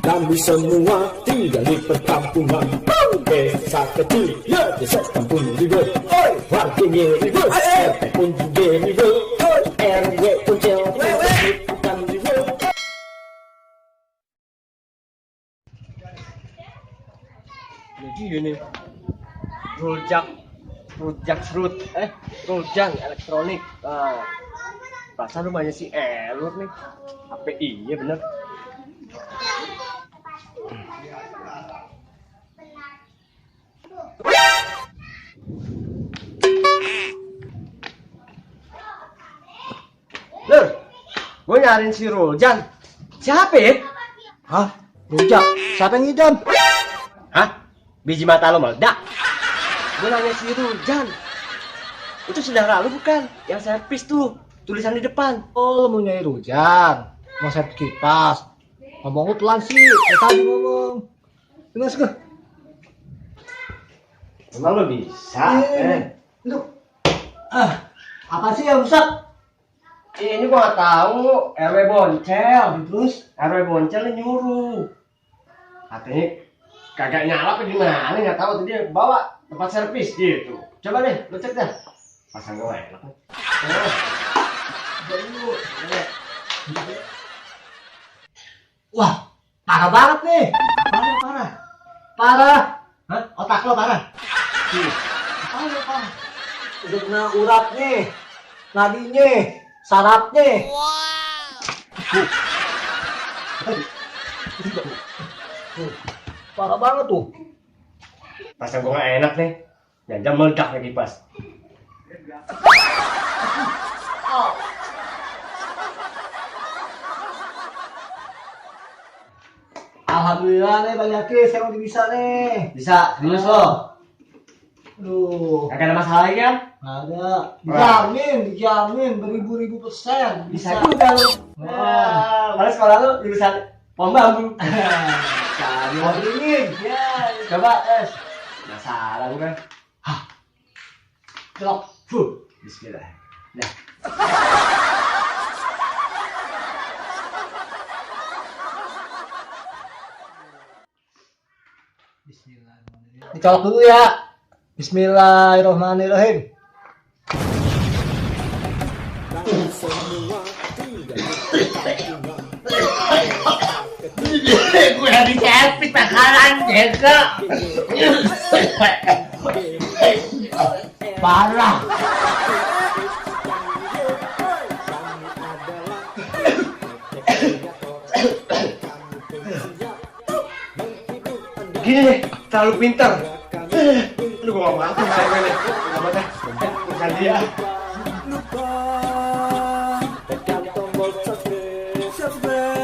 Kami semua tinggal di perkampungan. Desa kecil, ya desa kampung ribut. Warganya ribut, RT pun juga ribut. RW pun bukan ribut. Jadi ini rujak elektronik. Perasaan rumahnya si Elur nih. HP iya bener. Lur, gue nyariin si Rojan. Siapa ya? Hah? Rujak? Siapa yang ngidam? Hah? Biji mata lo meledak? Gue nanya si Rojan. Itu saudara lu bukan? Yang servis tuh, tulisan di depan. Oh, lo mau nyari rujak? Mau saya kipas? Ngomong lu pelan sih, kayak tadi ngomong. Dengar sih. Emang lo bisa? Lu. Apa sih yang rusak? Ini gua nggak tahu. RW Boncel. Terus? RW Boncel nyuruh. Katanya kagak nyala apa gimana? Nggak tahu tadi dia bawa tempat servis gitu. Coba deh, lo cek dah. Pasang gue enak nih. Wah, parah banget nih. Parah. Parah. Hah? Otak lo parah. Parah. Udah kena urat nih. Nadinya, sarafnya. Parah banget tuh. Pasang gue nggak enak nih. Jangan meledak nih kipas. Alhamdulillah nih banyak saya udah bisa nih. Bisa, serius lo? Aduh. Gak ada masalah lagi kan? Ada. Dijamin beribu-ribu persen. Bisa juga lo. Mana sekolah lo jurusan pom bambu. Cari mau dingin. Ya, coba tes. Masalah gue. Celok. Bismillah. Nah. Bismillahirrahmanirrahim. Dicolok dulu ya. Bismillahirrahmanirrahim. Kami semua tinggal di perkampungan. Gue habis capek bakalan jaga. Parah. Gini deh, terlalu pinter. Lu gua gak mampu main gue nih. Gak apa dah, bukan dia. Tekan tombol subscribe.